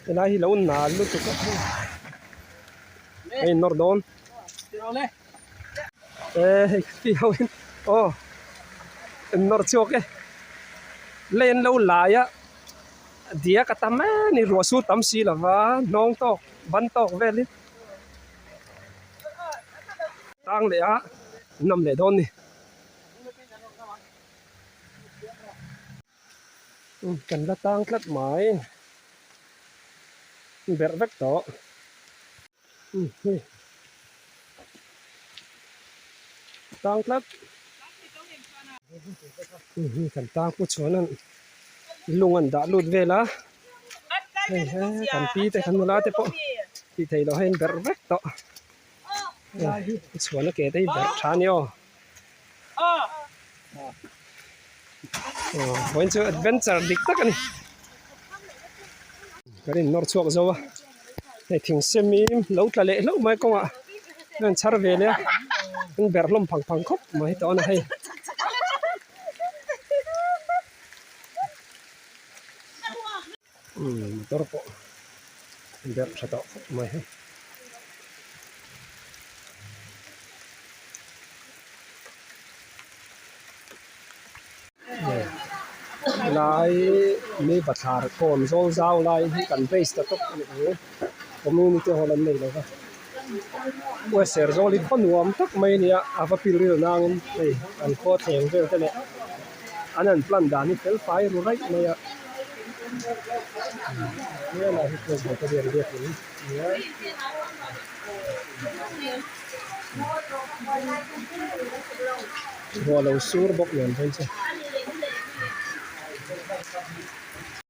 Helai hi lo nal lutuk a hei nawr dawn e hei khi ho in aw an nawr chhuak e lei an lo lai a diak a tam em a ni ruah su tam si lova hnawng tawk ban tawk vel in tang leh a nawm leh dawn a ni. Kan la tang tlat mai berh vek tawh hei tang tlat hei kan tang pu chhuan an lung an dah lut vel a hei he kan pi te kan nula te pawh tih theih loh hei an berh vek tawh pu chhuan a ke te hi berh tha a ni aw. Vawiin chu adventure dik tak a ni kan in nawr chhuak zo a hei thing sem hi lo tla leh hlauh mai kawngah a in chhar ve leh a an berh hlawm phang phang khawp mai tawh a hei. Motor pawh berh tha tawh khawp mai hei. Lai mi bathlar kawn zawl zau lai hi kan base ta tawp a ni ang community hall an nei lo va uaser zawl hi khaw nuam tak mai a ni a a va pilril nangin hei an khaw thleng vel te leh. An an plan dan hi fel fai ru raih mai a helai hi presbyterian biakin a ni a. Ruah lo sur bawk nen phei chu.